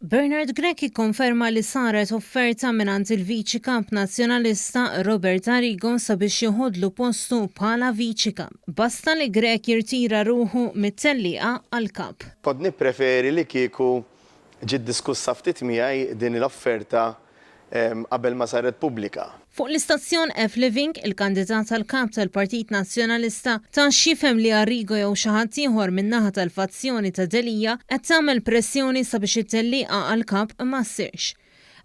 Bernard Grech ikkonferma li saret offerta mingħand il-Viċi Kap Nazzjonalista Robert Arrigo sabiex joħodlu postu bħala Viċi Kap. Basta li Grech jirtira ruħu mit-tellieqa għall-Kap. Kont nippreferi li kieku ġiet diskussa ftit miegħi din l-offerta qabel ma saret pubblika. Fuq l-istazzjon F Living, il-kandidat għall-Kap tal-Partit Nazzjonalista ta x'jifhem li Arrigo jew xi ħadd ieħor min-naħa tal-fazzjoni ta' Delia qed tagħmel pressjoni sabiex it-tellieqa għall-Kap ma ssirx.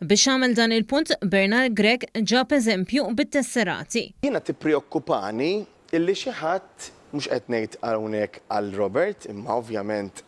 Biex għamel dan il-punt, Bernard Grech ġab eżempju bit-tesserati. Jiena tippreokkupani Illi xi ħadd, mhux qed ngħid hawnhekk għal Robert, imma ovvjament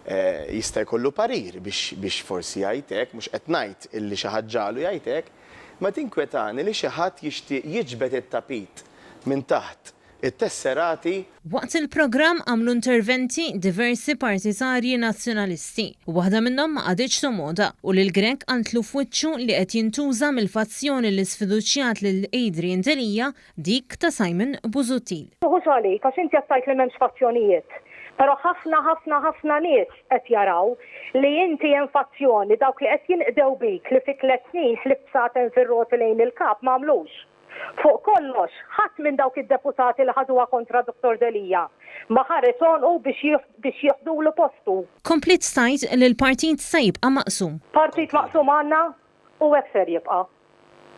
jista' jkollu parir biex biex forsi jgħid hekk, mhux qed ngħid illi xi ħadd ġagħlu jgħid hekk, imma tinkwetani li xi ħadd jixtieq jiġbed it-tapit minn taħt it-tesserati. Waqt il-programm għamlu interventi diversi partitarji Nazzjonalisti. Waħda minnhom ma qagħditx tomgħodha u lil Grech qaltlu f'wiċċu li qed jintuża mill-fazzjoni li sfiduċjat lil Adrian Delia Dik ta' Simon Busuttil. Tuħux għalik għax inti qed tgħid li m'hemmx fazzjonijiet. Però ħafna ħafna ħafna nies qed jaraw li inti hemm fazzjoni, dawk li qed jinqdew bik li fi tlett snin ħlief bsaten fir-roti lejn il-Kap m'għamlux. Fuq kollox, ħadd minn dawk id-deputati li ħaduha kontra Dottor Delia ma ħares għonqu biex biex jieħdulu postu. Kompliet tgħid li l-partit se jibqa' maqsum. Partit maqsum għandna u hekk ser jibqa'.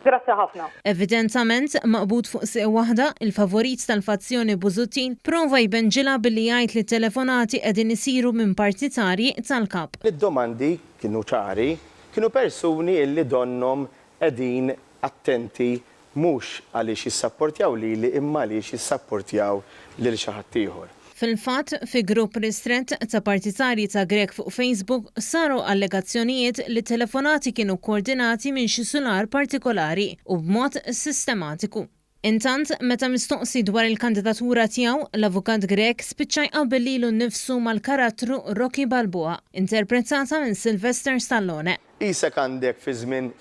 Grazzi ħafna. Evidentament, maqbud fuq sieq waħda, il-favorit tal-fazzjoni Busuttil prova jbenġilha billi jgħid li t-telefonati qegħdin isiru minn partitarji tal-Kap. Id-domandi kienu ċari, kienu persuni illi donnhom qegħdin attenti mhux għaliex jissapportjaw lili imma għaliex jissapportjaw lil xi ħadd ieħor. Fil-fatt, fi grupp ristrett ta' partitarji ta' Grech fuq Facebook saru allegazzjonijiet li t-telefonati kienu kkoordinati minn xi sular partikolari u b'mod sistematiku. Intant, meta mistoqsi dwar il-kandidatura tiegħu, l-Avukat Grech spiċċa jqabbel lilu nnifsu mal-karattru Rocky Balboa, interpretata minn Sylvester Stallone. Qisek għandek fi żmien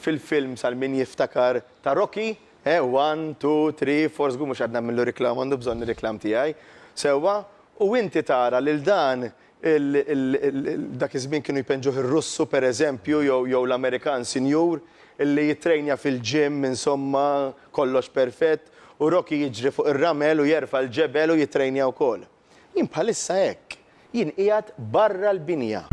fil-films għal min jiftakar ta' Rocky, Eh, one, two, three, four, żgur mhux qed nagħmillu reklam, għandu bżonn ir-reklam tiegħi. Sewwa? U inti tara lil dan il, dak iż-żmien kienu jpenġuh ir-Russu pereżempju jew jew l-Amerikan sinjur illi jittrejnja fil-gym insomma kollox perfett u Rocky jiġri fuq ir-ramel u jerfa' l-ġebel u jittrejnja wkoll. Jien bħalissa hekk. Jien qiegħed barra l-binja.